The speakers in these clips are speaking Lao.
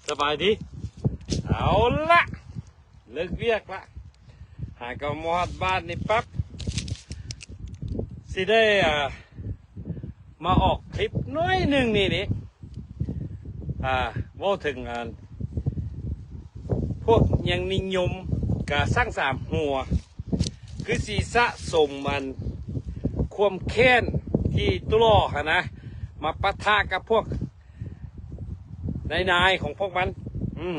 ສະບາຍດີ. ເອົາລະ ເລີກວຽກລະ ຫາກໍມາຮອດບ້ານນີ້ປັບ ຊິໄດ້ ອ່າ ມາອອກຄລິບໜ້ອຍໜຶ່ງນີ້ນີ້ ອ່າ ເວົ້າເຖິງອັນ ພວກຍັງນິຍົມກາຊ້າງສາມຫົວ ຄືຊິສະສົມອັນ ຄວາມແຄ້ນທີ່ຕຸຫຼໍ່ຫັ້ນນະ ມາປະທະກັບພວກນາຍໆຂອງພວກມັນ. ອືມ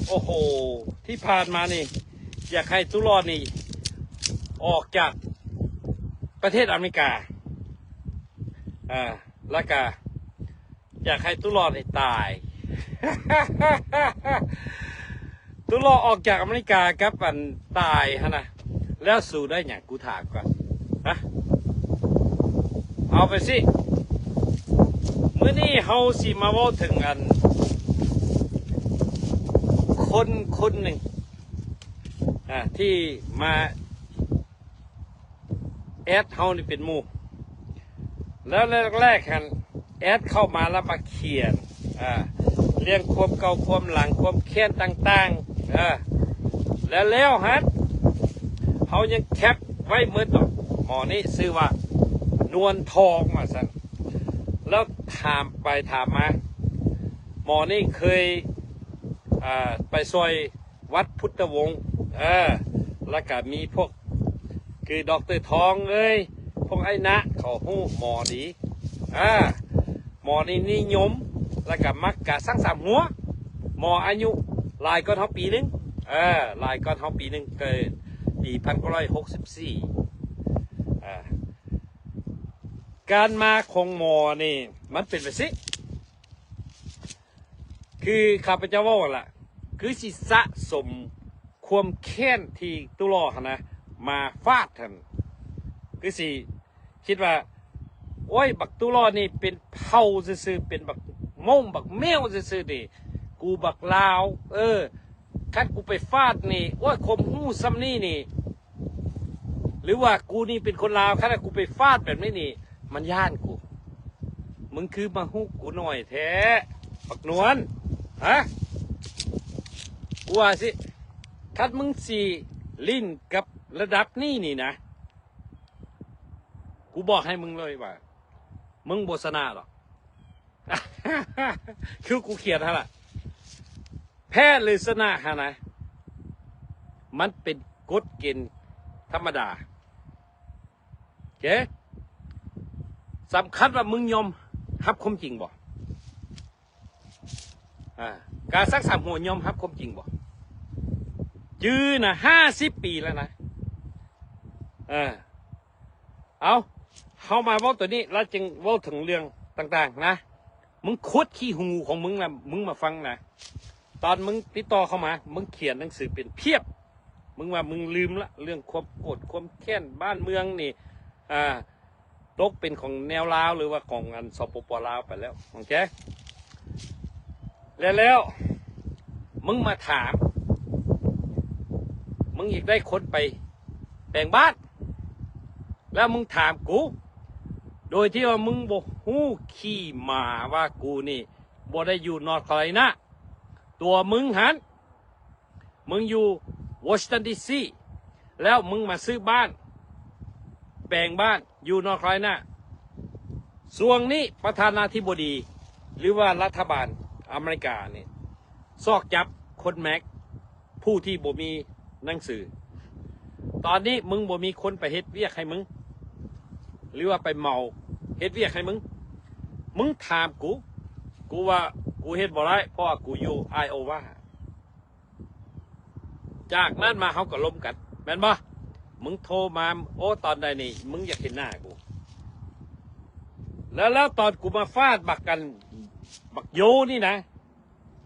ໂອ້ໂຫ ທີ່ຜ່ານມານີ້ ຢາກໃຫ້ຕຸຫຼໍ່ນີ້ອອກຈາກປະເທດອາເມລິກາ ອ່າ ແລ້ວກະ ຢາກໃຫ້ຕຸຫຼໍ່ນີ້ຕາຍ. ຕຸຫຼໍ່ອອກຈາກອາເມລິກາກັບອັນຕາຍຫັ້ນນະ ແລ້ວສູໄດ້ຫຍັງ? ກູຖາມກ່ອນນະ. ເອົາໄປຊິ ມື້ນີ້ເຮົາຊິມາເວົ້າເຖິງອັນ ຄົນຄົນໜຶ່ງ ອ່າ ທີ່ມາ ແອດເຮົານີ້ເປັນໝູ່ ແລ້ວແລກໆຫັ້ນ ແອດເຂົ້າມາແລ້ວມາຂຽນ ອ່າ ເລື່ອງຄວາມເກົ່າຄວາມຫຼັງ ຄວາມແຄ້ນຕ່າງໆ ເອີ ແລ້ວແລ້ວຫັ້ນ ເຮົາຍັງແຄັບໄວ້ໝົດດອກ. ໝໍນີ້ຊື່ວ່າ ນວນທອງ ວ່າຊັ້ນ. ແລ້ວຖາມໄປຖາມມາ ໝໍນີ້ເຄີຍ ອ່າ ໄປຊ່ອຍ ວັດພຸດທະວົງ ເອີ ແລ້ວກະມີພວກ ຄື ດອກເຕີ ທອງເອີຍ ພວກໄອ້ນະ ເຂົາຮູ້ໝໍດີ ເອີ ໝໍນີ້ນິຍົມ ແລ້ວກະມັກກາຊ້າງສາມຫົວ. ໝໍອາຍຸຫຼາຍກ່ອນເຮົາປີໜຶ່ງ ເອີ ຫຼາຍກ່ອນເຮົາປີໜຶ່ງ ເກີດປີພັນເກົ້າຮ້ອຍຫົກສິບສີ່. ເອີ ການມາຂອງໝໍນີ້ ມັນເປັນແບບຊີ້ ຄືຂ້າພະເຈົ້າເວົ້າຫັ້ນລະ ຄືຊິສະສົມຄວາມແຄ້ນທີ່ຕຸຫຼໍ່ຫັ້ນນະ ມາຟາດຫັ້ນ ຄືຊິຄິດວ່າ ໂອ້ຍ ບັກຕຸຫຼໍ່ນີ້ເປັນເຜົ່າຊື່ໆ ເປັນບັກມົ້ງບັກແມວຊື່ໆ ນີ້ ກູບັກລາວ ເອີ ຄັນກູໄປຟາດນີ້ ໂອ້ຍ ຄວາມຮູ້ຊ່ຳນີ້ນີ້ ຫຼືວ່າກູນີ້ເປັນຄົນລາວ ຄັນວ່າກູໄປຟາດແບບນີ້ນີ້ ມັນຢ້ານກູ. ມຶງຄືມາຮູ້ກູໜ້ອຍແທ້ ບັກນວນ ຮະ? ກູວ່າຊິ ຄັນມຶງຊິຫຼິ້ນກັບລະດັບນີ້ນີ້ນະ ກູບອກໃຫ້ມຶງເລີຍວ່າ ມຶງບໍ່ຊະນະດອກ. ຄືກູຂຽນຫັ້ນລະ ແພ້ຫຼືຊະນະຫັ້ນນະ ມັນເປັນກົດເກນທຳມະດາ. ໂອເຄ ສຳຄັນວ່າມຶງຍອມຮັບຄວາມຈິງບໍ່? ອ່າ ກາຊັກສາມຫົວຍອມຮັບຄວາມຈິງບໍ່? ຈື່ນະ ຫ້າສິບປີແລ້ວນະ ເອີ ເອົາ ເຮົາມາເວົ້າໂຕນີ້ ແລ້ວຈຶ່ງເວົ້າເຖິງເລື່ອງຕ່າງໆນະ. ມຶງຂຸດຂີ້ຫູຂອງມຶງນະ ມຶງມາຟັງນະ. ຕອນມຶງຕິດຕໍ່ເຂົ້າມາ ມຶງຂຽນໜັງສືເປັນພຽບ. ມຶງວ່າມຶງລືມລະ ເລື່ອງຄວາມໂກດຄວາມແຄ້ນບ້ານເມືອງນີ້ ອ່າ ຕົກເປັນຂອງແນວລາວ ຫຼືວ່າຂອງອັນ ສປປ ລາວໄປແລ້ວ ໂອເຄ ແລ້ວ ແລ້ວ ມຶງມາຖາມ ມຶງຢາກໄດ້ຄົນໄປແປງບ້ານ ແລ້ວມຶງຖາມກູ ໂດຍທີ່ວ່າມຶງບໍ່ຮູ້ຂີ້ໝາວ່າກູນີ້ບໍ່ໄດ້ຢູ່ North Carolina. ຕົວມຶງຫັ້ນ ມຶງຢູ່ Washington D C ແລ້ວມຶງມາຊື້ບ້ານ ແປງບ້ານຢູ່ North Carolina. ຊ່ວງນີ້ປະທານາທິບໍດີ ຫຼືວ່າລັດຖະບານອາເມລິການີ້ ຊອກຈັບຄົນແມັກ ຜູ້ທີ່ບໍ່ມີໜັງສື. ຕອນນີ້ມຶງບໍ່ມີຄົນໄປເຮັດວຽກໃຫ້ມຶງ ຫຼືວ່າໄປເໝົາເຮັດວຽກໃຫ້ມຶງ. ມຶງຖາມກູ ກູວ່າກູເຮັດບໍ່ໄດ້ ເພາະວ່າກູຢູ່ Iowa. ຈາກນັ້ນມາເຮົາກໍລົມກັນ ແມ່ນບໍ່? ມຶງໂທມາ ໂອ້ ຕອນໃດນີ້ ມຶງຢາກເຫັນໜ້າກູ. ແລ້ວ ແລ້ວຕອນກູມາຟາດບັກກັນ ບັກໂຢນີ້ນະ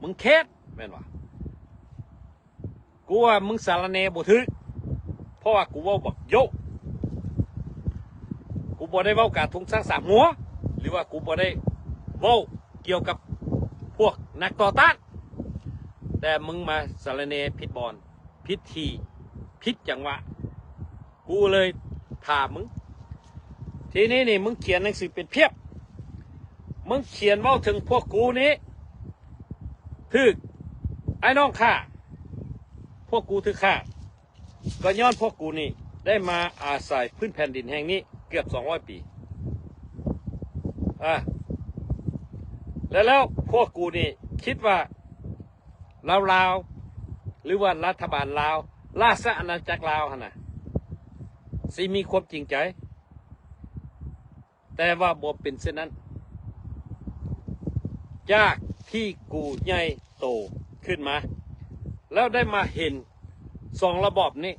ມຶງແຄ້ນແມ່ນບໍ່? ກູວ່າມຶງສາລະແໜ່ບໍ່ຖືກ ເພາະວ່າກູເວົ້າບັກໂຢ ກູບໍ່ໄດ້ເວົ້າກາທຸງຊ້າງສາມຫົວ ຫຼືວ່າກູບໍ່ໄດ້ເວົ້າກ່ຽວກັບພວກນັກຕໍ່ຕ້ານ. ແຕ່ມຶງມາສາລະແໜ່ຜິດບ່ອນ ຜິດທີ່ ຜິດຈັງຫວະ ກູເລີຍຖາມມຶງ. ທີນີ້ນີ້ ມຶງຂຽນໜັງສືເປັນພຽບ ມຶງຂຽນເວົ້າເຖິງພວກກູນີ້ ຖືກອ້າຍນ້ອງຂ້າ ພວກກູຖືກຂ້າ ກໍຍ້ອນພວກກູນີ້ໄດ້ມາອາໄສພື້ນແຜ່ນດິນແຫ່ງນີ້ເກືອບສອງຮ້ອຍປີ. ອາ ແລ້ວ ແລ້ວພວກກູນີ້ຄິດວ່າລາວໆ ຫຼືວ່າລັດຖະບານລາວ ລາຊະອານາຈັກລາວຫັ້ນນະ ຊິມີຄວາມຈິງໃຈ. ແຕ່ວ່າບໍ່ເປັນເຊັ່ນນັ້ນ. ຈາກທີ່ກູໃຫຍ່ໂຕຂຶ້ນມາ ແລ້ວໄດ້ມາເຫັນສອງລະບອບນີ້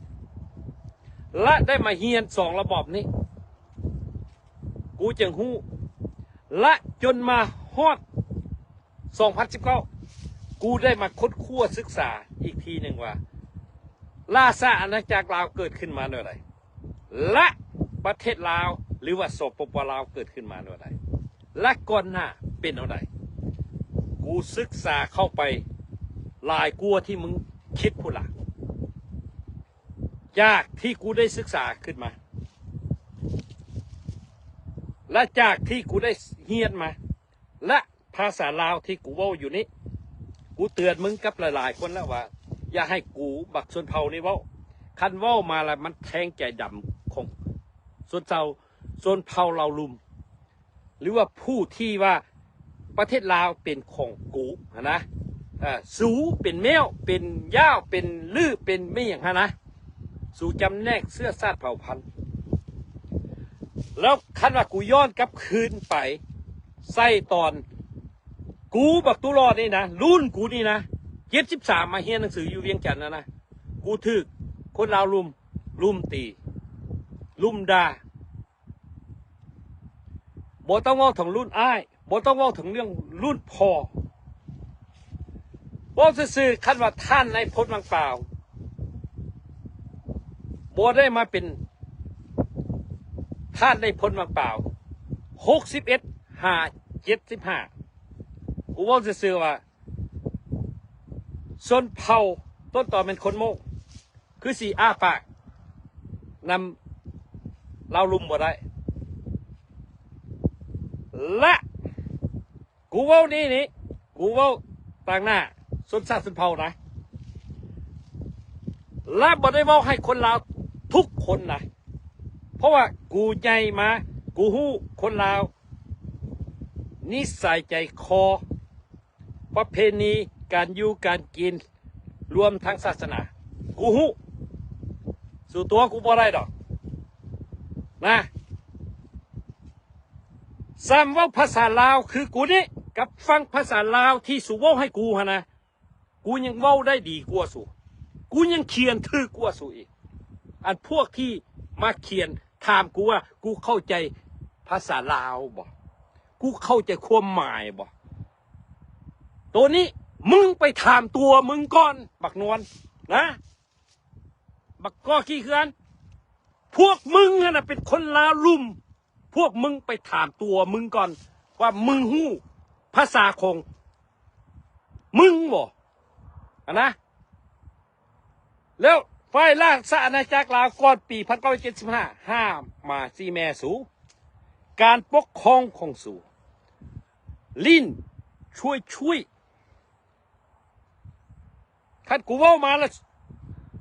ແລະ ໄດ້ມາຮຽນສອງລະບອບນີ້ ກູຈຶ່ງຮູ້ ແລະ ຈົນມາຮອດສອງພັນສິບເກົ້າ ກູໄດ້ມາຄົ້ນຄວ້າສຶກສາອີກທີໜຶ່ງວ່າ ລາຊະອານາຈັກລາວເກີດຂຶ້ນມາແນວໃດ ແລະ ປະເທດລາວ ຫຼືວ່າ ສປປ ລາວ ເກີດຂຶ້ນມາແນວໃດ ແລະ ກ່ອນໜ້າເປັນແນວໃດ. ກູສຶກສາເຂົ້າໄປຫຼາຍກວ່າທີ່ມຶງຄິດພຸ້ນລະ ຈາກທີ່ກູໄດ້ສຶກສາຂຶ້ນມາ ແລະ ຈາກທີ່ກູໄດ້ຮຽນມາ ແລະ ພາສາລາວທີ່ກູເວົ້າຢູ່ນີ້ ກູເຕືອນມຶງກັບຫຼາຍໆຄົນແລ້ວວ່າ ຢ່າໃຫ້ກູບັກຊົນເຜົ່ານີ້ເວົ້າ. ຄັນເວົ້າມາແລ້ວມັນແທງໃຈດຳຂອງຊົນເຜົ່າ ຊົນເຜົ່າລາວລຸ່ມ ຫຼືວ່າຜູ້ທີ່ວ່າປະເທດລາວເປັນຂອງກູຫັ້ນນະ. ເອີ ສູເປັນແມວ ເປັນຢ່າວ ເປັນລື ເປັນແມ່ຫຍັງຫັ້ນນະ. ສູຈຳແນກເຊື້ອຊາດເຜົ່າພັນ. ແລ້ວຄັນວ່າກູຍ້ອນກັບຄືນໄປໃສ່ຕອນ ກູບັກຕູ້ຫຼໍ່ນີ້ນະ ລຸ້ນກູນີ້ນະ ເຈັດສິບສາມ ມາຮຽນໜັງສືຢູ່ວຽງຈັນຫັ້ນນະ ກູຖືກຄົນລາວລຸມ ລຸມຕີ ລຸມດ່າ. ບໍ່ຕ້ອງເວົ້າເຖິງລຸ້ນອ້າຍ ບໍ່ຕ້ອງເວົ້າເຖິງເລື່ອງລຸ້ນພໍ່. ເວົ້າຊື່ໆ ຄັນວ່າທ່ານນາຍພົນວັງປາວ ບໍ່ໄດ້ມາເປັນທ່ານນາຍພົນວັງປາວ ຫົກສິບເອັດ ຫາ ເຈັດສິບຫ້າ ກູເວົ້າຊື່ໆວ່າ ຊົນເຜົ່າຕົ້ນຕໍແມ່ນຄົນໂມ້ງ ຄືຊິອ້າປາກນຳລາວລຸ່ມບໍ່ໄດ້. ແລະ ກູເວົ້ານີ້ນີ້ ກູເວົ້າຕາງໜ້າຊົນຊາດຊົນເຜົ່ານະ ແລະ ບໍ່ໄດ້ເວົ້າໃຫ້ຄົນລາວທຸກຄົນນະ ເພາະວ່າກູໃຫຍ່ມາ ກູຮູ້ຄົນລາວ ນິໄສໃຈຄໍ ປະເພນີ ການຢູ່ການກິນ ລວມທັງສາສະໜາ ກູຮູ້. ສູ້ຕົວກູບໍ່ໄດ້ດອກນະ. ສ່ຳເວົ້າພາສາລາວຄືກູນີ້ ກັບຟັງພາສາລາວທີ່ສູເວົ້າໃຫ້ກູຫັ້ນນະ ກູຍັງເວົ້າໄດ້ດີກວ່າສູ ກູຍັງຂຽນຖືກກວ່າສູອີກ. ອັນພວກທີ່ມາຂຽນຖາມກູວ່າ ກູເຂົ້າໃຈພາສາລາວບໍ່? ກູເຂົ້າໃຈຄວາມໝາຍບໍ່? ໂຕນີ້ມຶງໄປຖາມຕົວມຶງກ່ອນ ບັກນວນນະ ບັກກໍຂີ້ເຂືອນ. ພວກມຶງຫັ້ນນະເປັນຄົນລາວລຸ່ມ. ພວກມຶງໄປຖາມຕົວມຶງກ່ອນວ່າ ມຶງຮູ້ພາສາຂອງມຶງບໍ່? ຫັ້ນນະ. ແລ້ວຝ່າຍລາຊະອານາຈັກລາວກ່ອນປີພັນເກົ້າຮ້ອຍເຈັດສິບຫ້າ ຫ້າມມາຊີ້ແມ່ສູ ການປົກຄອງຂອງສູ ຫຼິ້ນຊ່ວຍໆ. ຄັນກູເວົ້າມາແລ້ວ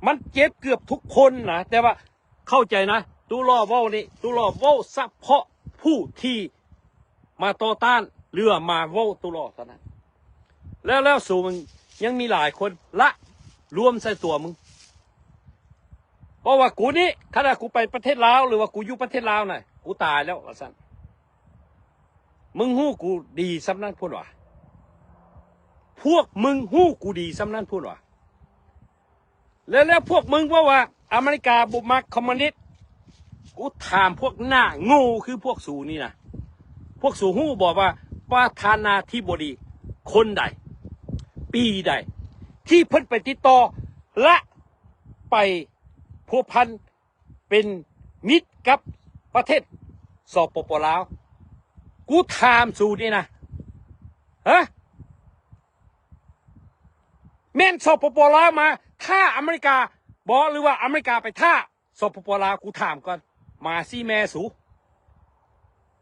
ມັນເຈັບເກືອບທຸກຄົນນະ ແຕ່ວ່າເຂົ້າໃຈນະ ຕູ້ຫຼໍ່ເວົ້ານີ້ ຕູ້ຫຼໍ່ເວົ້າສະເພາະຜູ້ທີ່ມາຕໍ່ຕ້ານ ຫຼືວ່າມາເວົ້າຕູ້ຫຼໍ່ເທົ່ານັ້ນ. ແລ້ວ ແລ້ວສູມັນຍັງມີຫຼາຍຄົນລະລວມໃສ່ຕົວມຶງ. ເພາະວ່າກູນີ້ ຄັນວ່າກູໄປປະເທດລາວ ຫຼືວ່າກູຢູ່ປະເທດລາວນະ ກູຕາຍແລ້ວວ່າຊັ້ນ. ມຶງຮູ້ກູດີສ່ຳນັ້ນພຸ້ນຫວາ? ພວກມຶງຮູ້ກູດີສ່ຳນັ້ນພຸ້ນຫວາ? ແລ້ວ ແລ້ວພວກມຶງເວົ້າວ່າອາເມລິກາບໍ່ມັກຄອມມູນິດ. ກູຖາມພວກໜ້າໂງ່ຄືພວກສູນີ້ນະ, ພວກສູຮູ້ບໍ່ວ່າປະທານາທິບໍດີຄົນໃດ, ປີໃດ ທີ່ເພິ່ນໄປຕິດຕໍ່ ແລະ ໄປພົວພັນ ເປັນມິດກັບປະເທດ ສປປ ລາວ. ກູຖາມສູນີ້ນະ ຮະ? ແມ່ນ ສປປ ລາວ ມາທ້າອາເມລິກາບໍ ຫຼືວ່າອາເມລິກາໄປທ້າ ສປປ ລາວ? ກູຖາມກ່ອນ ໝາຊີ້ແມ່ສູ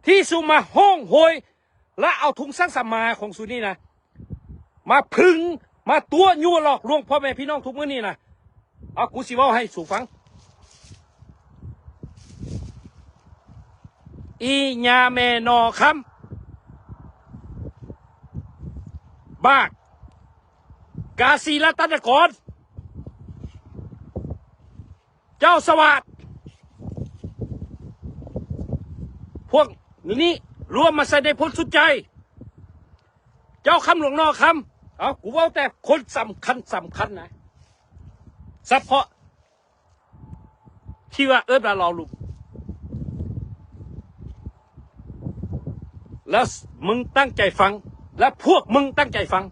ທີ່ສູມາຮ້ອງໂຫຍ ແລະ ເອົາທຸງສັງສະມາຂອງສູນີ້ນະ ມາຜຶງ ມາຕົວະຍົວະຫຼອກລວງພໍ່ແມ່ພີ່ນ້ອງທຸກມື້ນີ້ນະ. ເອົາ ກູຊິເວົ້າໃຫ້ສູຟັງ. ອີ່ຍ່າແມ່ໜໍ່ຄຳ ບາກ ກາສີລັດຕະນະກອນ ເຈົ້າສະຫວາດ ພວກນີ້ລວມມາໃສ່ໃນພົນສຸດໃຈ. ເຈົ້າຄຳຫຼວງໜໍ່ຄຳ ເອົາ ກູເວົ້າແຕ່ຄົນສຳຄັນສຳຄັນນະ ສະເພາະທີ່ວ່າເອີ້ນວ່າຫຼໍ່ລຸງ ແລ້ວມຶງຕັ້ງໃຈຟັງ ແລະ ພວກມຶງຕັ້ງໃຈຟັງ.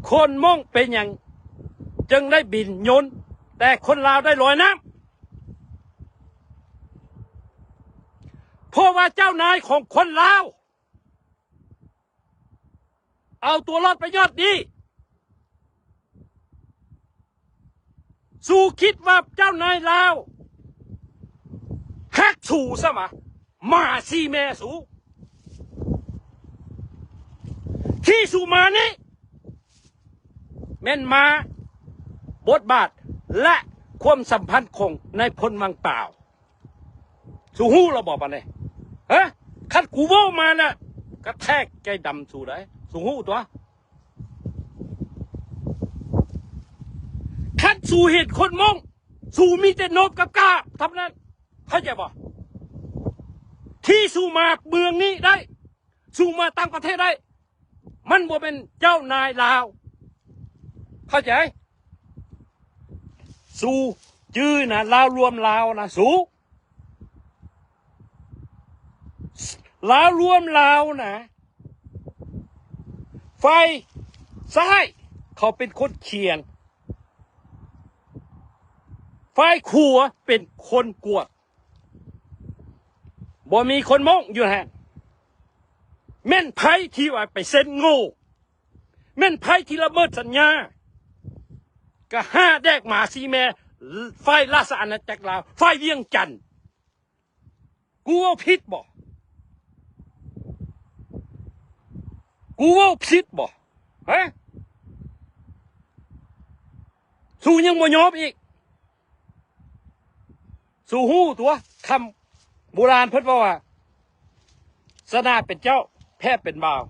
ຄົນມົ້ງເປັນຫຍັງຈຶ່ງໄດ້ບິນຍົນ ແຕ່ຄົນລາວໄດ້ລອຍນ້ຳ? ເພາະວ່າເຈົ້ານາຍຂອງຄົນລາວ ເອົາຕົວລອດໄປຍອດນີ້. ສູຄິດວ່າເຈົ້ານາຍລາວຮັກສູຊະຫວາ? ໝາສີ່ແມ່ສູ. ທີ່ສູມານີ້ ແມ່ນມາບົດບາດ ແລະ ຄວາມສຳພັນຂອງນາຍພົນວັງປາວ. ສູຮູ້ລະບໍ່ບາດນີ້? ຮະ? ຄັນກູເວົ້າມານະ ກະແທກໃຈດຳສູໄດ໋. ສູຮູ້ຕົວະ? ຄັນສູເຫັນຄົນມົ້ງ ສູມີແຕ່ໂນບກັບກາບເທົ່ານັ້ນ. ເຂົ້າໃຈບໍ່? ທີ່ສູມາເມືອງນີ້ໄດ້ ສູມາຕ່າງປະເທດໄດ້ ມັນບໍ່ແມ່ນເຈົ້ານາຍລາວ. ເຂົ້າໃຈ? ສູຈື່ນະ ລາວລວມລາວນະ ສູ ລາວລວມລາວນະ ຝ່າຍຊ້າຍເຂົາເປັນຄົນຂຽນ ຝ່າຍຂວາເປັນຄົນກວດ. ບໍ່ມີຄົນມົ້ງຢູ່ຫັ້ນ. ແມ່ນໃຜທີ່ວ່າໄປເຊັນໂງ່? ແມ່ນໃຜທີ່ລະເມີດສັນຍາ? ກະຫ້າແດກໝາສີ່ແມ່ ຝ່າຍລາຊະອານາຈັກລາວ ຝ່າຍວຽງຈັນ. ກູເວົ້າຜິດບໍ່? ກູເວົ້າຜິດບໍ່? ຮະ? ສູຍັງບໍ່ຍອມອີກ? ສູຮູ້ຕົວະ ຄຳໂບລານເພິ່ນເວົ້າວ່າ ຊະນະເປັນເຈົ້າ ແພ້ເປັນບ່າວ.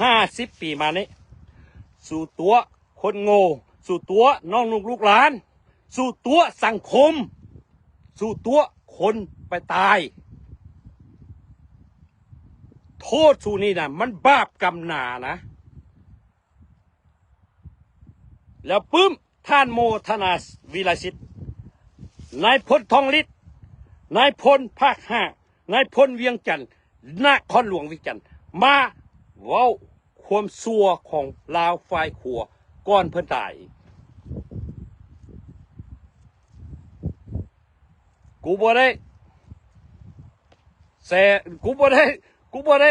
ຫ້າສິບປີມານີ້ ສູຕົວະຄົນໂງ່ ສູຕົວະນ້ອງນຸ່ງລູກຫຼານ ສູຕົວະສັງຄົມ ສູຕົວະຄົນໄປຕາຍ. ໂທດສູນີ້ນະ ມັນບາບກຳໜານະ. ແລ້ວປຶ້ມ ທ່ານໂມທະນາ ວິໄລສິດ ນາຍພົນທອງລິດ ນາຍພົນພາກຫ້າ ນາຍພົນວຽງຈັນ ນະຄອນຫຼວງວຽງຈັນ ມາເວົ້າຄວາມຊົ່ວຂອງລາວຝ່າຍຂວາກ່ອນເພິ່ນຕາຍ. ກູບໍ່ໄດ້ແຊ ກູບໍ່ໄດ້ ກູບໍ່ໄດ້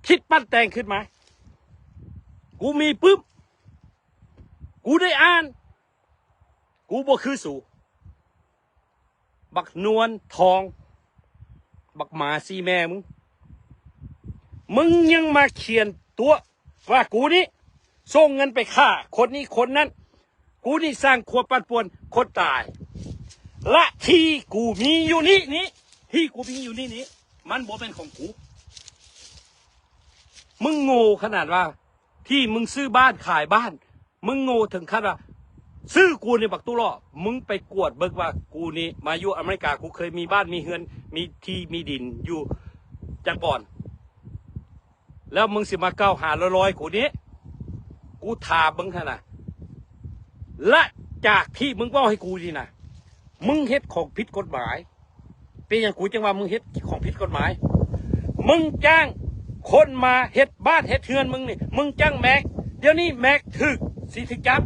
ຄິດປັ້ນແຕ່ງຂຶ້ນມາ. ກູມີປຶ້ມ. ກູໄດ້ອ່ານ. ກູບໍ່ຄືສູ. ບັກນວນທອງ ບັກໝາສີ່ແມ່ມຶງ ມຶງຍັງມາຂຽນຕົວະວ່າກູນີ້ສົ່ງເງິນໄປຂ້າຄົນນີ້ຄົນນັ້ນ. ກູນີ້ສ້າງຄວາມປັ່ນປ່ວນຄົນຕາຍ. ແລະ ທີ່ກູມີຢູ່ນີ້ນີ້ ທີ່ກູມີຢູ່ນີ້ນີ້ ມັນບໍ່ແມ່ນຂອງກູ. ມຶງໂງ່ຂະໜາດວ່າ ທີ່ມຶງຊື້ບ້ານຂາຍບ້ານ ມຶງໂງ່ເຖິງຂັ້ນວ່າ ຊື້ກູນີ້ບັກຕູ້ຫຼໍ່ ມຶງໄປກວດເບິ່ງວ່າ ກູນີ້ມາຢູ່ອາເມລິກາ ກູເຄີຍມີບ້ານມີເຮືອນ ມີທີ່ມີດິນຢູ່ຈັກບ່ອນ ແລ້ວມຶງຊິມາກ່າວຫາລອຍໆ ກູນີ້ ກູຖາມມຶງຫັ້ນນະ. ແລະ ຈາກທີ່ມຶງເວົ້າໃຫ້ກູນີ້ນະ ມຶງເຮັດຂອງຜິດກົດໝາຍ. ເປັນຫຍັງກູຈຶ່ງວ່າມຶງເຮັດຂອງຜິດກົດໝາຍ? ມຶງຈ້າງຄົນມາເຮັດບ້ານເຮັດເຮືອນມຶງນີ້ ມຶງຈ້າງແມັກ ດຽວນີ້ແມັກຖືກ ຊິຖືກຈັບ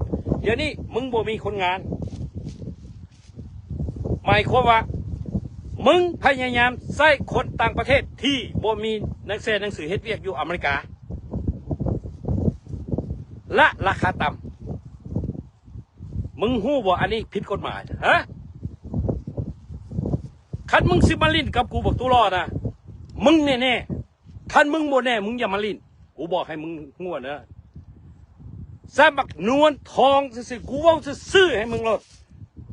ດຽວນີ້ມຶງບໍ່ມີຄົນງານ. ໝາຍຄວາມວ່າ ມຶງພະຍາຍາມໃຊ້ຄົນຕ່າງປະເທດທີ່ບໍ່ມີໜັງແສໜັງສືເຮັດວຽກຢູ່ອາເມລິກາ ແລະ ລາຄາຕ່ຳ. ມຶງຮູ້ບໍ່ ອັນນີ້ຜິດກົດໝາຍ ຮະ? ຄັນມຶງຊິມາຫຼິ້ນກັບກູບັກຕຸຫຼໍ່ນະ ມຶງແນ່ໆ. ຄັນມຶງບໍ່ແນ່ ມຶງຢ່າມາຫຼິ້ນ. ກູບອກໃຫ້ມຶງຮູ້ເດີ. ສຳບັກນວນທອງຊື່ໆ ກູເວົ້າຊື່ໆໃຫ້ມຶງໂລດ.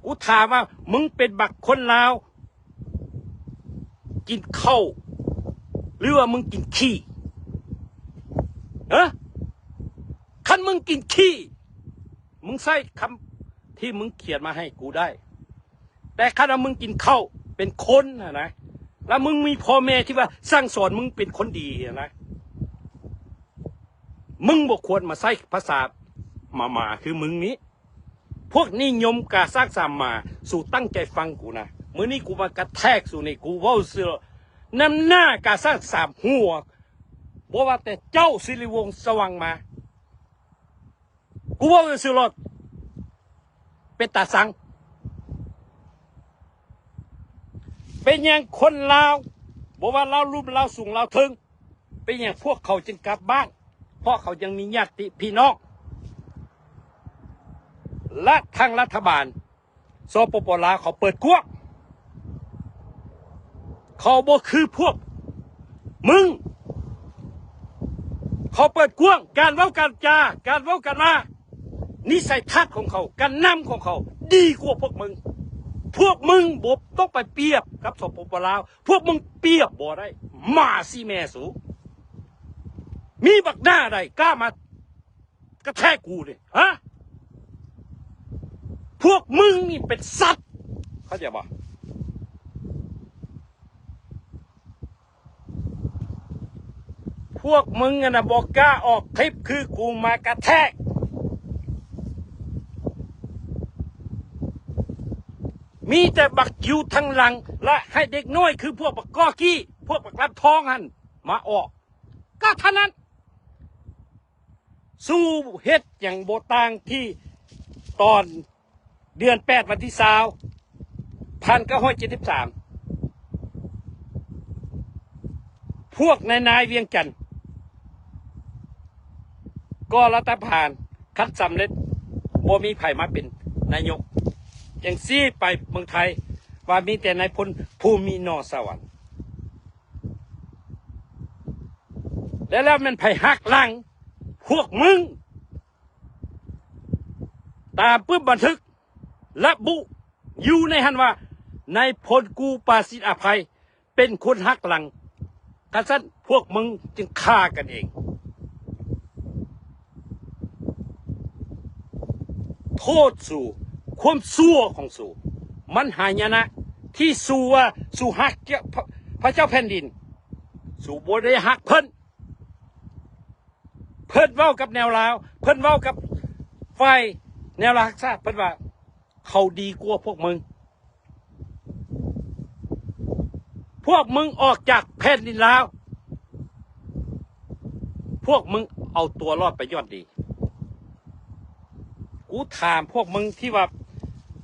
ກູຖາມວ່າ ມຶງເປັນບັກຄົນລາວກິນເຂົ້າ ຫຼືວ່າມຶງກິນຂີ້? ຮະ? ຄັນມຶງກິນຂີ້ ມຶງໃຊ້ຄຳທີ່ມຶງຂຽນມາໃຫ້ກູໄດ້. ແຕ່ຄັນວ່າມຶງກິນເຂົ້າເປັນຄົນຫັ້ນນະ ແລ້ວມຶງມີພໍ່ແມ່ທີ່ວ່າສັ່ງສອນມຶງເປັນຄົນດີຫັ້ນນະ ມຶງບໍ່ຄວນມາໃຊ້ພາສາໝາໆຄືມຶງນີ້. ພວກນິຍົມກາສ້າງສາມໝາ, ສູຕັ້ງໃຈຟັງກູນະ. ມື້ນີ້ກູມາກະແທກສູນີ້, ກູເວົ້າຊື່ ນຳໜ້າກາສ້າງສາມຫົວ, ບໍ່ວ່າແຕ່ເຈົ້າ ສິລິວົງ ສະຫວ່າງມາ. ກູເວົ້າຊື່ໆໂລດ ເປັນຕາຊັງ. ເປັນຫຍັງຄົນລາວ ບໍ່ວ່າລາວລຸ່ມ ລາວສູງ ລາວເທິງ ເປັນຫຍັງພວກເຂົາຈຶ່ງກັບບ້ານ? ເພາະເຂົາຍັງມີຍາດຕິພີ່ນ້ອງ ແລະ ທາງລັດຖະບານ ສປປ ລາວ ເຂົາເປີດກວ້າງ. ເຂົາບໍ່ຄືພວກມຶງ. ເຂົາເປີດກວ້າງ ການເວົ້າການຈາ ການເວົ້າການວ່າ ນິໄສທັດຂອງເຂົາ ການນຳຂອງເຂົາດີກວ່າພວກມຶງ. ພວກມຶງບໍ່ຕ້ອງໄປປຽບກັບ ສປປ ລາວ. ພວກມຶງປຽບບໍ່ໄດ້. ໝາສີ່ແມ່ສູ ມີບັກໜ້າໃດກ້າມາ ກະແທກກູນີ້ ຮະ? ພວກມຶງນີ້ເປັນສັດ ເຂົ້າໃຈບໍ່? ພວກມຶງຫັ້ນນະ ບໍ່ກ້າອອກຄລິບຄືກູມາກະແທກ. ມີແຕ່ບັກຢູ່ທາງຫຼັງ ແລະ ໃຫ້ເດັກນ້ອຍຄືພວກບັກກໍກີ້ ພວກບັກລຳທອງຫັ້ນມາອອກ ກະເທົ່ານັ້ນ. ສູເຮັດຫຍັງບໍ່ຕ່າງທີ່ຕອນເດືອນແປດ ວັນທີຊາວ ພັນເກົ້າຮ້ອຍເຈັດສິບສາມ ພວກນາຍນາຍວຽງຈັນກໍ່ລັດຖະບານ ຄັນສຳເລັດ ບໍ່ມີໃຜມາເປັນນາຍົກ. ຈັ່ງຊີ້ໄປເມືອງໄທ ວ່າມີແຕ່ນາຍພົນພູມິ ໜໍ່ສະຫວັນ. ແລ້ວ ແລ້ວແມ່ນໃຜຫັກຫຼັງພວກມຶງ? ຕາມປຶ້ມບັນທຶກລະບຸຢູ່ໃນຫັ້ນວ່າ ນາຍພົນກູປາສິດອະໄພ ເປັນຄົນຫັກຫຼັງ. ຄັນຊັ້ນພວກມຶງຈຶ່ງຂ້າກັນເອງ. ໂທດສູ ຄວາມຊົ່ວຂອງສູ ມັນຫາຍານະ ທີ່ສູວ່າສູຮັກເຈົ້າ ພະ ພະເຈົ້າແຜ່ນດິນ. ສູບໍ່ໄດ້ຮັກເພິ່ນ. ເພິ່ນເວົ້າກັບແນວລາວ ເພິ່ນເວົ້າກັບຝ່າຍແນວລາວຮັກຊາດ ເພິ່ນວ່າເຂົາດີກວ່າພວກມຶງ. ພວກມຶງອອກຈາກແຜ່ນດິນລາວ ພວກມຶງເອົາຕົວລອດໄປຍ້ອນດີ. ກູຖາມພວກມຶງທີ່ວ່າ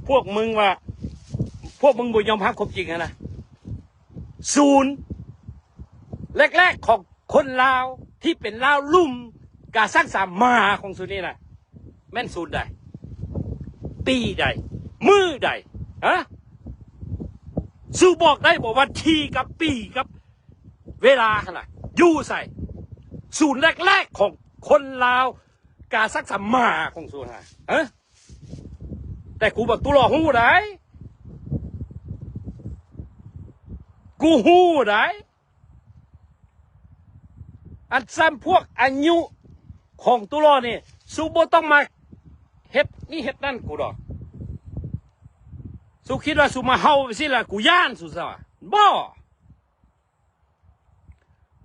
ພວກມຶງວ່າ ພວກມຶງບໍ່ຍອມຮັບຄວາມຈິງຫັ້ນນະ ສູນແລກໆຂອງ ຄົນລາວທີ່ເປັນລາວລຸ່ມກາສັງສາມມາຂອງສູນີ້ນະ ແມ່ນສູນໃດ? ປີໃດ? ມື້ໃດ? ຮະ? ສູບອກໄດ້ບໍ່ ວັນທີກັບປີກັບເວລາຫັ້ນນະ ຢູ່ໃສ? ສູນແລກໆຂອງຄົນລາວກາສັງສາມມາຂອງສູນນະ ຮະ? ແຕ່ກູບັກຕຸຫຼໍ່ຮູ້ໃດ ກູຮູ້ໃດ. ອັນຊ້ຳພວກອາຍຸຂອງຕຸຫຼໍ່ນີ້ ສູບໍ່ຕ້ອງມາເຮັດນີ້ເຮັດນັ້ນກູດອກ. ສູຄິດວ່າສູມາເຫົ່າໄປຊີ້ລະ ກູຢ້ານສູຊະຫວາ? ບໍ່.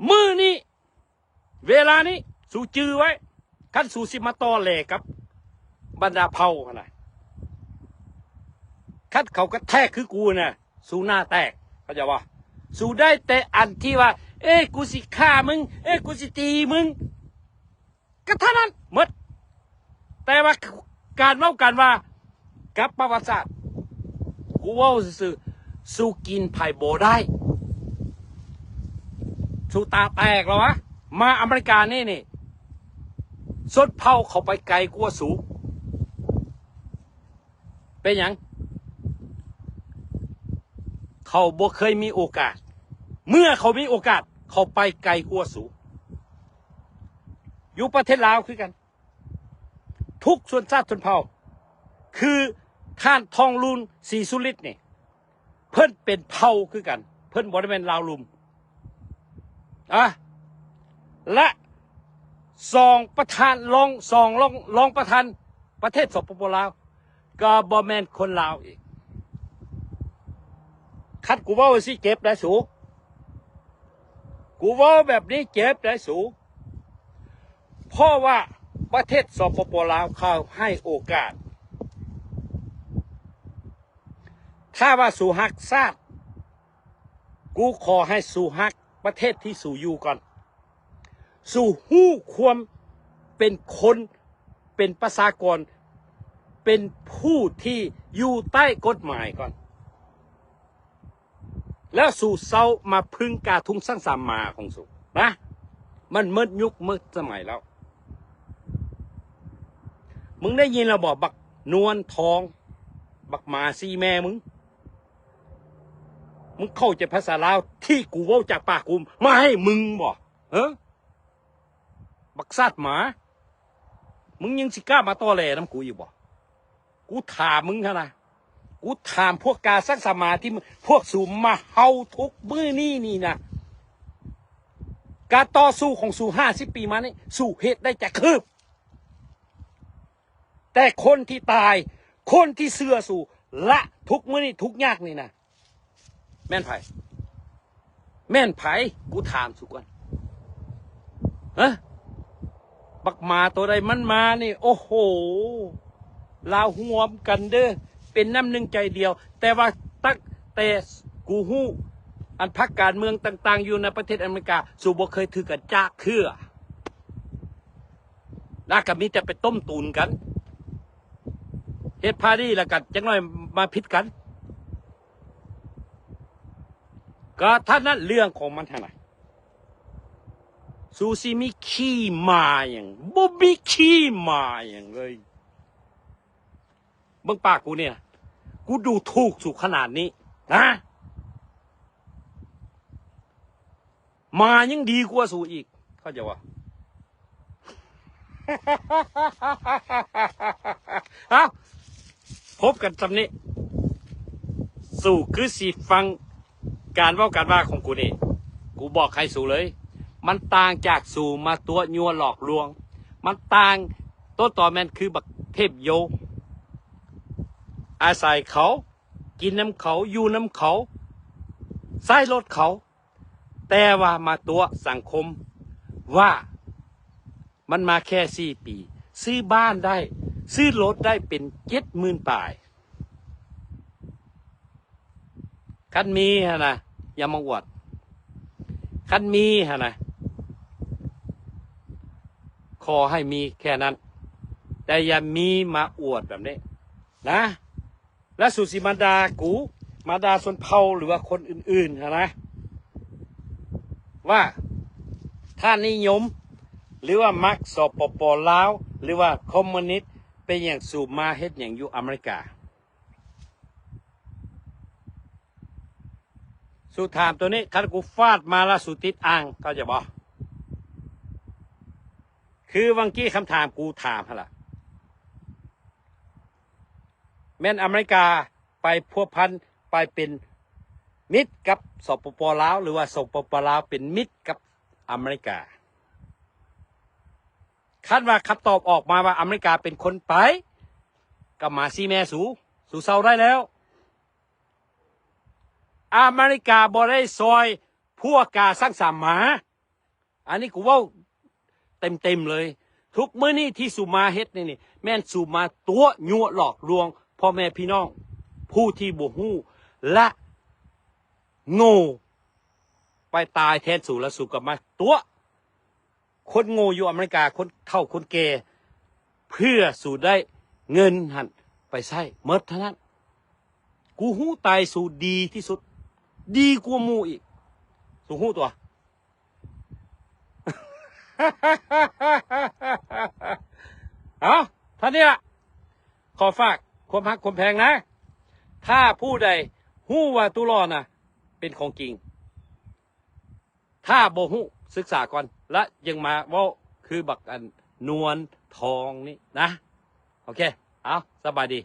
ມື້ນີ້ ເວລານີ້ ສູຈື່ໄວ້ ຄັນສູຊິມາຕໍ່ແຫຼກັບບັນດາເຜົ່າຫັ້ນນະ ຄັນເຂົາກະແທກຄືກູນະ ສູໜ້າແຕກ ເຂົ້າໃຈບໍ່? ສູໄດ້ແຕ່ອັນທີ່ວ່າ ເອີ ກູຊິຂ້າມຶງ ເອີ ກູຊິຕີມຶງ ກະເທົ່ານັ້ນໝົດ. ແຕ່ວ່າການເວົ້າກັນວ່າ ກັບປະຫວັດສາດ ກູເວົ້າຊື່ໆ ສູກິນໃຜບໍ່ໄດ້. ສູຕາແຕກແລ້ວຫວາ? ມາອາເມລິການີ້ນີ້ ຊົນເຜົ່າເຂົາໄປໄກກວ່າສູ. ເປັນຫຍັງ? ເຂົາບໍ່ເຄີຍມີໂອກາດ. ເມື່ອເຂົາມີໂອກາດ ເຂົາໄປໄກກວ່າສູ. ຢູ່ປະເທດລາວຄືກັນ ທຸກຊົນຊາດຊົນເຜົ່າ ຄືທ່ານທອງລຸນ ສີສຸລິດນີ້ ເພິ່ນເປັນເຜົ່າຄືກັນ ເພິ່ນບໍ່ໄດ້ແມ່ນລາວລຸ່ມ ອະ ແລະ ສອງປະທານ ລອງ ສອງລອງ ລອງປະທານປະເທດ ສປປ ລາວ ກໍບໍ່ແມ່ນຄົນລາວອີກ. ຄັນກູເວົ້າຈັ່ງຊີ້ເຈັບໄດ໋ສູ ກູເວົ້າແບບນີ້ເຈັບໄດ໋ສູ ເພາະວ່າປະເທດ ສປປ ລາວ ເຂົາໃຫ້ໂອກາດ. ຖ້າວ່າສູຮັກຊາດ ກູຂໍໃຫ້ສູຮັກປະເທດທີ່ສູຢູ່ກ່ອນ. ສູຮູ້ຄວາມເປັນຄົນ ເປັນປະຊາກອນ ເປັນຜູ້ທີ່ຢູ່ໃຕ້ກົດໝາຍກ່ອນ ແລ້ວສູເຊົາມາເພິ່ງກາທຸງສັງສາມາຂອງສູນະ. ມັນໝົດຍຸກໝົດສະໄໝແລ້ວ. ມຶງໄດ້ຍິນແລ້ວບໍ່ ບັກນວນທອງ ບັກໝາຊີ້ແມ່ມຶງ? ມຶງເຂົ້າໃຈພາສາລາວທີ່ກູເວົ້າຈາກປາກກູມາໃຫ້ມຶງບໍ່? ເອີ ບັກຊາດໝາ ມຶງຍັງຊິກ້າມາຕໍແຫຼນຳກູອີກບໍ່? ກູຖາມມຶງຫັ້ນນະ ກູຖາມພວກກາສັງສາມາທີ່ພວກສູມາເຮົາທຸກມື້ນີ້ນີ້ນະ ການຕໍ່ສູ້ຂອງສູຫ້າສິບປີມານີ້ ສູເຮັດໄດ້ຈັກຄືບ? ແຕ່ຄົນທີ່ຕາຍ ຄົນທີ່ເຊື່ອສູ ລະທຸກມື້ນີ້ທຸກຍາກນີ້ນະ ແມ່ນໃຜ? ແມ່ນໃຜ? ກູຖາມສູກ່ອນ. ຮະ? ບັກໝາໂຕໃດມັນມານີ້ ໂອ້ໂຫ ລາວຮ່ວມກັນເດີ້ ເປັນນ້ຳໜຶ່ງໃຈດຽວ. ແຕ່ວ່າຕັ້ງແຕ່ກູຮູ້ ອັນພັກການເມືອງຕ່າງໆຢູ່ໃນປະເທດອາເມລິກາ ສູບໍ່ເຄີຍຖືກກັນຈັກເທື່ອ. ລະກະມີແຕ່ໄປຕົ້ມຕຸນກັນ ເຮັດພາຣີ ລະກະຈັກໜ້ອຍມາຜິດກັນ. ກະເທົ່ານັ້ນເລື່ອງຂອງມັນຫັ້ນນະ. ສູຊິມີຂີ້ໝາຫຍັງ? ບໍ່ມີຂີ້ໝາຫຍັງເລີຍ. ເບິ່ງປາກກູນີ້ນະ ກູດູຖູກສູຂະໜາດນີ້ນະ. ໝາຍັງດີກວ່າສູອີກ ເຂົ້າໃຈບໍ່? ເອົ້າ ພົບກັນຊ່ຳນີ້. ສູຄືຊິຟັງການເວົ້າການວ່າຂອງກູນີ້ ກູບອກໃຫ້ສູເລີຍ ມັນຕ່າງຈາກສູມາຕົວະຍົວະຫຼອກລວງ. ມັນຕ່າງ ຕົ້ນຕໍແມ່ນຄືບັກເທບໂຍ ອາໄສເຂົາ ກິນນຳເຂົາ ຢູ່ນຳເຂົາ ໃຊ້ລົດເຂົາ. ແຕ່ວ່າມາຕົວະສັງຄົມວ່າ ມັນມາແຄ່ສີ່ປີ ຊື້ບ້ານໄດ້ ຊື້ລົດໄດ້ເປັນເຈັດໝື່ນປາຍ. ຄັນມີຫັ້ນນະ ຢ່າມາອວດ. ຄັນມີຫັ້ນນະ ຂໍໃຫ້ມີແຄ່ນັ້ນ ແຕ່ຢ່າມີມາອວດແບບນີ້ນະ. ແລະ ສູຊິມາດ່າກູ ມາດ່າຊົນເຜົ່າ ຫຼືວ່າຄົນອື່ນໆຫັ້ນນະ ວ່າທ່ານນິຍົມ ຫຼືວ່າມັກ ສປປ ລາວ ຫຼືວ່າຄອມມູນິດ ເປັນຫຍັງສູມາເຮັດຫຍັງຢູ່ອາເມລິກາ? ສູຖາມໂຕນີ້ ຄັນກູຟາດມາລະສູຕິດອ່າງ ເຂົ້າໃຈບໍ່? ຄືຫວ່າງກີ້ຄຳຖາມກູຖາມຫັ້ນລະ ແມ່ນອາເມລິກາໄປພົວພັນ ໄປເປັນມິດກັບ ສປປ ລາວ ຫຼືວ່າ ສປປ ລາວ ເປັນມິດກັບອາເມລິກາ? ຄັນວ່າຄຳຕອບອອກມາວ່າອາເມລິກາເປັນຄົນໄປ ກໍມາຊີ້ແມ່ສູ ສູເຊົາໄດ້ແລ້ວ. ອາເມລິກາບໍ່ໄດ້ຊ່ອຍພວກກາສັງສາມາ. ອັນນີ້ກູເວົ້າເຕັມໆເລີຍ. ທຸກມື້ນີ້ທີ່ສູມາເຮັດນີ້ນີ້ ແມ່ນສູມາຕົວະຍົວະຫຼອກລວງພໍ່ແມ່ພີ່ນ້ອງ ຜູ້ທີ່ບໍ່ຮູ້ ແລະ ໂງ່ໄປຕາຍແທນສູ ແລ້ວສູກໍມາຕົວະຄົນໂງ່ຢູ່ອາເມລິກາ ຄົນເຖົ້າຄົນແກ່ ເພື່ອສູໄດ້ເງິນຫັ້ນໄປໃຊ້ໝົດເທົ່ານັ້ນ. ກູຮູ້ໄຕສູດີທີ່ສຸດ ດີກວ່າໝູ່ອີກ ສູຮູ້ຕົວະ. ເອົາ ເທົ່ານີ້ລະ ຂໍຝາກຄວາມຮັກຄວາມແພງນະ. ຖ້າຜູ້ໃດຮູ້ວ່າຕູ້ຫຼໍ່ນະ ເປັນຂອງຈິງ. ຖ້າບໍ່ຮູ້ ສຶກສາກ່ອນ ແລ້ວຈຶ່ງມາເວົ້າຄືບັກອັນນວນທອງນີ້ນະ. ໂອເຄ ເອົາ ສະບາຍດີ.